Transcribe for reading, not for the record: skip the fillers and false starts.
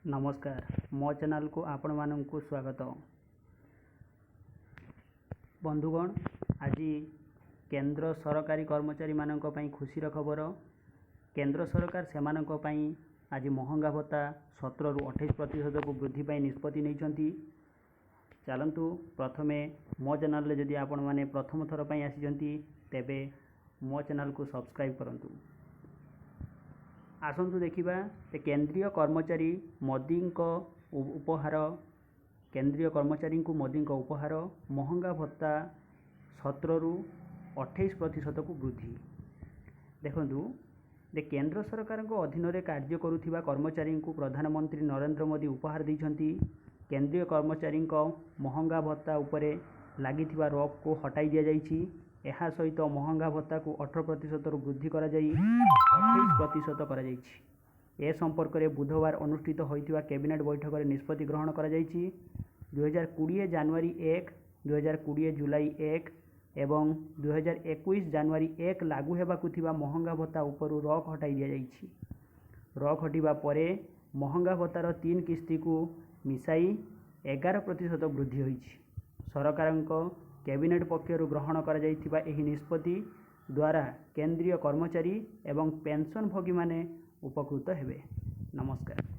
ନମସ୍କାର, ମୋ ଚ୍ୟାନେଲକୁ ଆପଣମାନଙ୍କୁ ସ୍ୱାଗତ। ବନ୍ଧୁଗଣ, ଆଜି କେନ୍ଦ୍ର ସରକାରୀ କର୍ମଚାରୀମାନଙ୍କ ପାଇଁ ଖୁସିର ଖବର। କେନ୍ଦ୍ର ସରକାର ସେମାନଙ୍କ ପାଇଁ ଆଜି ମହଙ୍ଗା ଭତ୍ତା 17ରୁ 28 ପ୍ରତିଶତକୁ ବୃଦ୍ଧି ପାଇଁ ନିଷ୍ପତ୍ତି ନେଇଛନ୍ତି। ଚାଲନ୍ତୁ ପ୍ରଥମେ, ମୋ ଚ୍ୟାନେଲରେ ଯଦି ଆପଣମାନେ ପ୍ରଥମ ଥର ପାଇଁ ଆସିଛନ୍ତି, ତେବେ ମୋ ଚ୍ୟାନେଲକୁ ସବସ୍କ୍ରାଇବ୍ କରନ୍ତୁ। ଆସନ୍ତୁ ଦେଖିବା ଯେ କେନ୍ଦ୍ରୀୟ କର୍ମଚାରୀ ମୋଦିଙ୍କ ଉପହାର। କେନ୍ଦ୍ରୀୟ କର୍ମଚାରୀଙ୍କୁ ମୋଦିଙ୍କ ଉପହାର, ମହଙ୍ଗା ଭତ୍ତା 17ରୁ 28 ପ୍ରତିଶତକୁ ବୃଦ୍ଧି। ଦେଖନ୍ତୁ ଯେ କେନ୍ଦ୍ର ସରକାରଙ୍କ ଅଧୀନରେ କାର୍ଯ୍ୟ କରୁଥିବା କର୍ମଚାରୀଙ୍କୁ ପ୍ରଧାନମନ୍ତ୍ରୀ ନରେନ୍ଦ୍ର ମୋଦି ଉପହାର ଦେଇଛନ୍ତି। କେନ୍ଦ୍ରୀୟ କର୍ମଚାରୀଙ୍କ ମହଙ୍ଗା ଭତ୍ତା ଉପରେ ଲାଗିଥିବା ରୋକକୁ ହଟାଇ ଦିଆଯାଇଛି। ଏହା ସହିତ ମହଙ୍ଗା ଭତ୍ତାକୁ 18 ପ୍ରତିଶତରୁ ବୃଦ୍ଧି କରାଯାଇ 28% କରାଯାଇଛି। ଏ ସମ୍ପର୍କରେ ବୁଧବାର ଅନୁଷ୍ଠିତ ହୋଇଥିବା କ୍ୟାବିନେଟ୍ ବୈଠକରେ ନିଷ୍ପତ୍ତି ଗ୍ରହଣ କରାଯାଇଛି। 2020 ଜାନୁଆରୀ 1, 2020 ଜୁଲାଇ 1 ଏବଂ 2021 ଜାନୁଆରୀ 1 ଲାଗୁ ହେବାକୁ ଥିବା ମହଙ୍ଗା ଭତ୍ତା ଉପରୁ ରୋକ ହଟାଇ ଦିଆଯାଇଛି। ରୋକ ହଟିବା ପରେ ମହଙ୍ଗା ଭତ୍ତାର ତିନି କିସ୍ତିକୁ ମିଶାଇ 11% ବୃଦ୍ଧି ହୋଇଛି। ସରକାରଙ୍କ କ୍ୟାବିନେଟ୍ ପକ୍ଷରୁ ଗ୍ରହଣ କରାଯାଇଥିବା ଏହି ନିଷ୍ପତ୍ତି ଦ୍ୱାରା କେନ୍ଦ୍ରୀୟ କର୍ମଚାରୀ ଏବଂ ପେନ୍ସନଭୋଗୀମାନେ ଉପକୃତ ହେବେ। ନମସ୍କାର।